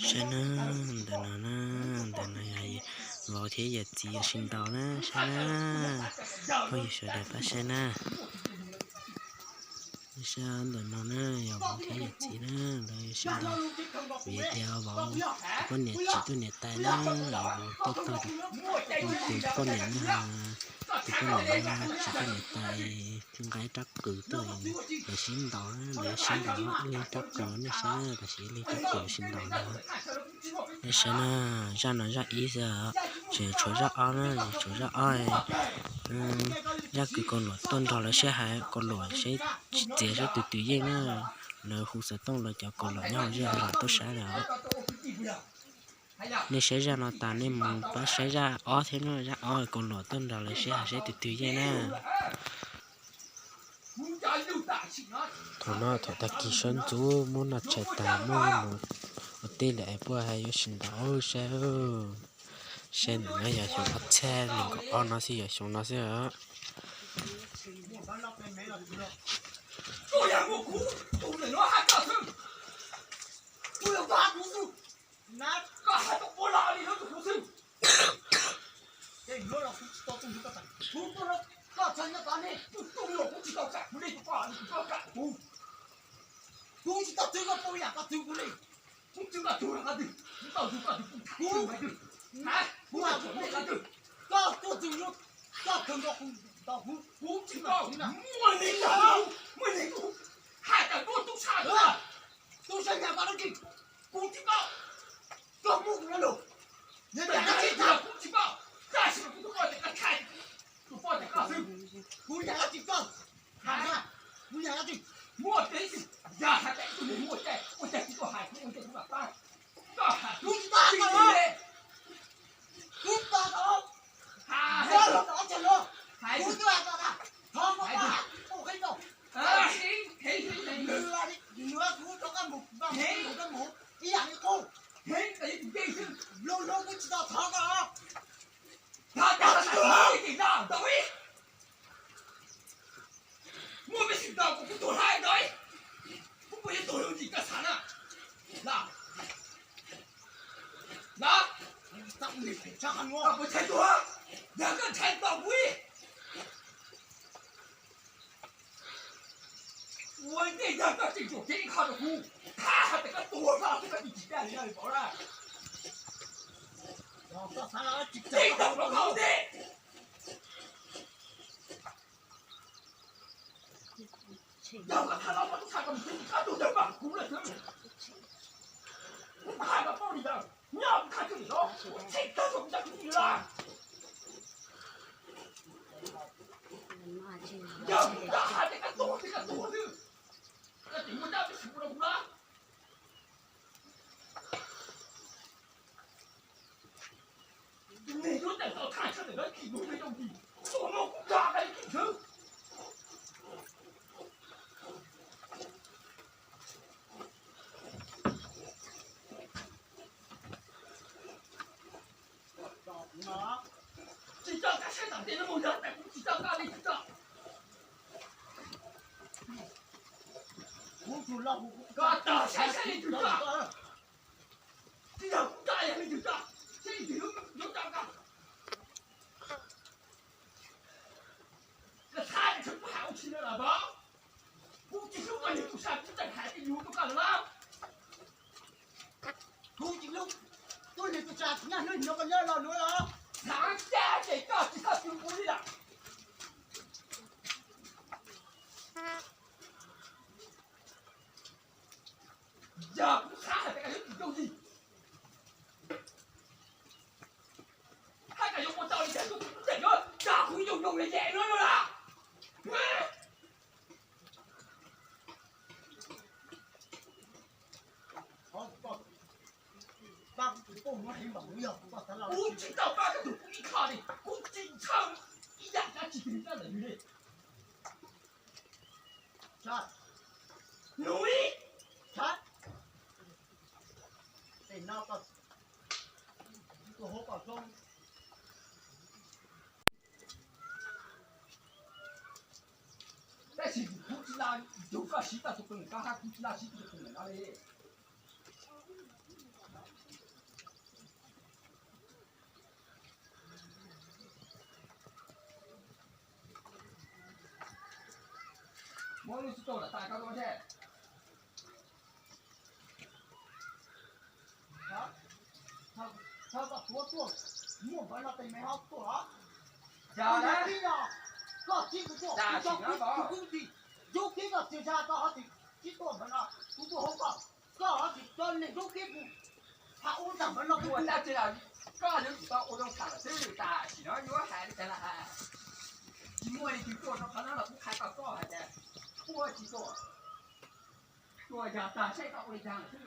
Saib na, ntawm no na, ntawm no yog vauv thiab yawm txiv yuav sib ntaus na, saib na, phooj ywg sawv daws pab saib na. Saib ntawm no na, yog vauv thiab yawm txiv na, lawv yuav sib ntaus vim tias vauv tus poj niam tsis tuaj niam tais na, vauv tuaj tog tus poj niam na, tus poj niam tsis tuaj niam tais, nqa ib rab qws tuaj, lawv sib ntaus, lawv sib ntaus, ib leeg rab qws nej saib, tam sim ib leeg rab qws sib ntaus na. Nej saib na, zaj no zaj ib xwb, tseem tshuav zaj ob na, tshuav zaj ob. Zaj kwv kaus luam tuaj nrog lawv sib hais kaus luam seb tsis txiav seb tus twg yeej na. Lawv hu xov tooj lawv cov kaus luam nyob hauv zej hauv zos tuaj saib lawm. Nej saib zaj no tas nej mus pab saib zaj ob thiab na, zaj ob kaus luam tuaj nrog lawv sib hais seb tus twg yeej na. Thaum no thaum tag kis sawv ntxov muab noj tshais tas muab mus ua teb lawm es puas hais yuav sib ntaus saib. Saib ntawm no yog xyoo ob txhiab nees nkaum ob no xwb, yog xyoo no xwb. Muaj peb xwm tau kuv, kuv tuag hlais ntawd, kuv puas yuav tuag yooj yim koj xav na? Los, los, koj puas ntshai tuag? Yog koj ntshai tau kuv ib ua ntej, yog koj tseem yuam kev ib qho rau kuv, qhia hais tias koj tuag zog xwb, koj tsis tsis tag li no li pauv na. Tsis tau rau koj ua ntej. Yog koj txhaj los koj txhaj koj mus txhij koj tug ntawd mas kuv lawm xwb. Kuv qhia koj paub li ntawd, nyob kuv qhia koj li no, kuv txhij koj txog kuv cov kwv tij lawm. Yog kuv hais tias koj tuag ces koj tuag xwb, koj tseem muaj dab tsi tsis ua rau kuv na. Tus neeg yuav tawm tau thaj chaw ntawm no kim mus me yooj yim, tuaj no kuv dag dai kim xwb. Tsis tso koj saib tom ntej no mus, yog tias kuv tsis tso koj li tsis tso. Koj tso saib saib li tsis tso. Tsis yog kuv tso, yog li tsis tso, saib li tsis yuav tso koj. Koj txhaj li tsis kuv hais ua tsis lawm los, kuv tsis hlub koj li kuv sab kuv tseem hais tias yuav rau koj lawm los. Kuv tsis hlub, tus niag tus tsov nyaj hlub no koj nyob los nuav los. Xav cas ces koj tsis txhob txwv kuv li lawm. Yog kuv xav hais tias koj yuav tsis yooj yim, hais koj yuav ua tau li cas, kuv tseem yuav tso kuv yooj yooj yim yim no lawm. Kuv tsis tau pab koj tus kuv ib qho li, kuv tsis ntshaw ib yam dab tsi twg nyob ntawm yus li. Nws, tab sis kuv tsis la, yog koj siv tau tus peem koj hab, kuv tsis la siv tus peem no li. Hos lub sib tau lawm tas koj tuaj seb. Thawj koj tuaj tuaj, muaj npawv no tes me ho tuaj los. Yog koj tib no, koj tib kuv tuaj, kuv tib kuv tib, yub kib koj tsis zaj koj ho tsis tib tuaj npawv no, kuv tuaj hauv koj, koj ho tsis coj neeg yub kib kuv. Thaum ub ntawm npawv no kuv ua dab tsi los koj yuav tsum tau ua zoo tham lawm xwb, tam sim no yuav hais li cas los hais. Tsis muaj leej twg tuaj rau qhov no los kuv hais kom koj hais tias tuaj tsis tuaj. Tuaj yog tag seb koj ua li cas lawm xwb.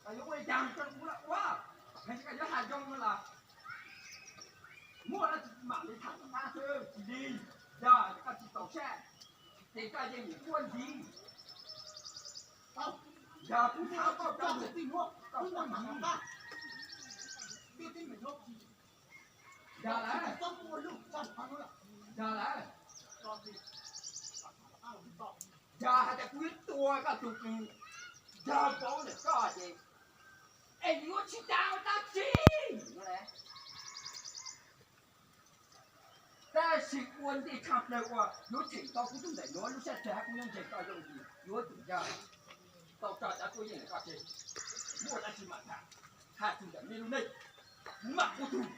Koj yuav ua li cas rau kuv los ua, yog tsis koj yuav hais zoo no los muaj dab tsi mam li tham tom qab xwb, tsis li. Yog koj tsis txaus siab ces koj yeej mus ua ntxiv. Yog kuv tham koj koj mus, koj ua ntxiv. Yog lawm, yog lawm. Yog hais tias kuv yuav tua koj tus kws yog paub ntawm koj ces es yuav tsis tas dab tsi. Tab sis ua ntej tshaj plaws uas yuav cheem tau kuv tus ntawm nuav lub sab tag kuv yuav ntseeg koj zoo li yuav tsum yog tau tso cov tuaj yeej koj tseg, muaj dab tsi mam tham. Hais txog ntawm mej lub neej, kuv mam ua tug.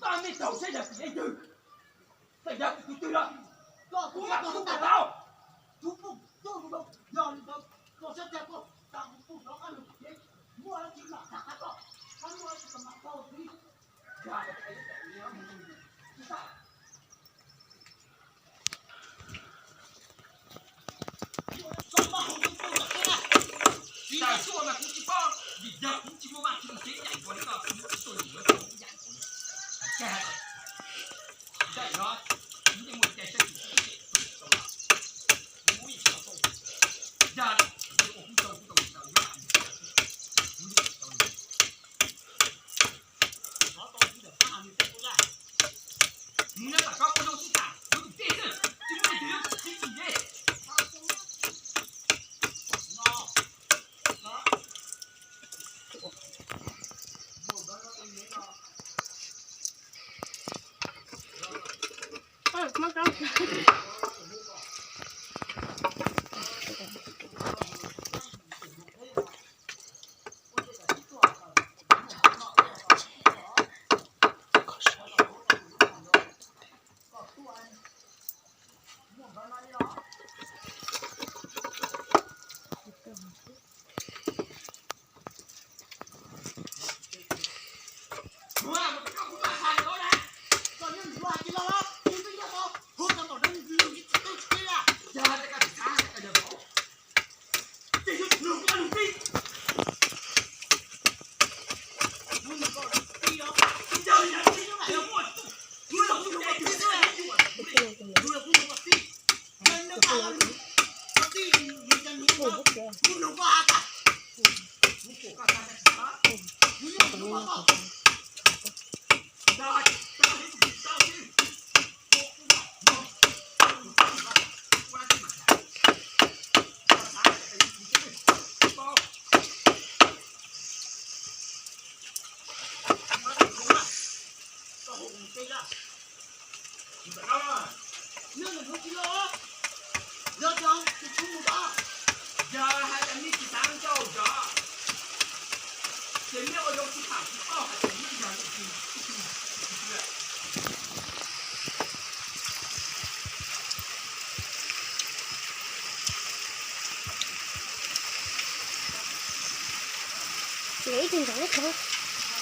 Koj nej txaus siab yog tim leej twg, txawm yog tim tus twg los kuv mam txhub kom tau. Yog li ntawd koj sab tag koj tas kuv pum rov qab lug, muaj dab tsi mam tham qhia koj, muaj dab tsi mam tau. Tawm tuaj mas kuv tsis paub, vim yog kuv tsis muaj vaj tsis muaj tsev yaim nkaus li koj, kuv tsis tuaj nim yuav tau kuv yaim nkaus li. Ntawm no kuv yeej muaj cai sab tim kuv tsis tau los, kuv yeej tsis tau tau. Yog kuv tau kuv tau tau yuav, kuv yeej tsis tau li. Mus nyob tom koj ua zoo sib tham, yuav tsum tej xwb, tsis muaj leej twg yuav tsum tsis tsim ze. Yog hais tias nej tsis xav ncauj zov, ces nej ua zoo tsis tham kuv paub hais tias nej yog leej twg. Ib tug ntawd,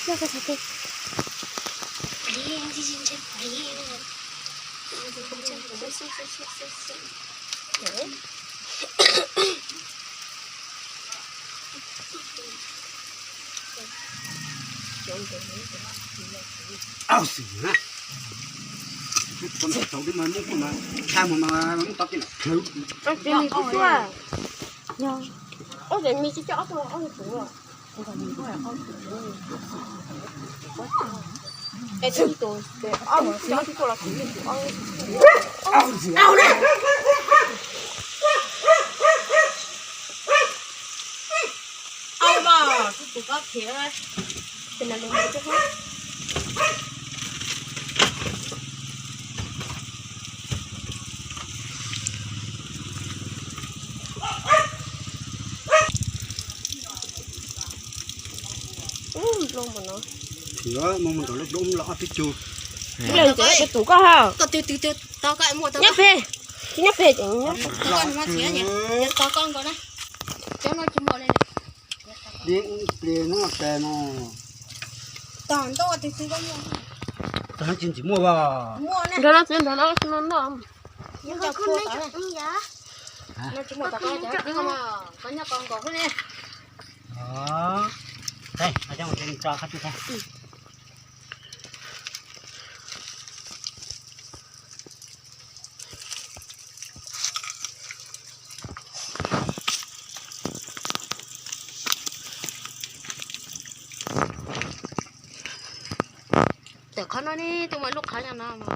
no koj txhais tes. Au xwm na, tau twb mas muab kuj mas tha mus mas muab tau kiag lawm. Ces nws kuj xua, yog, ua ces nws tsis coj ob tug ob tug. Es tib tus ob tug tsis tuaj los kuv yeej tus ob. Au na. Au mas, kuv tus koj khiav. Ces nws lus nws twb qab. Lub no. Muaj mus ntawm lub dub los ob peb cug. Lawm ntxim tus koj ha. Koj twg twg twg tau koj muaj tau. Nyob pem, tsis nyob pem ces nyob. Tau koj nkaus na. Cov no tsis muaj li. Pliag no tes no. Tog ntuj twg twg koj muaj. Tog no tsis ntxim muaj as. Nrog no txiv nrog no no no. Nyob tau koj tod. Koj nyob koj nkaus xwb ne. Tawm qhov no ne, tus mas lub qhov no mas.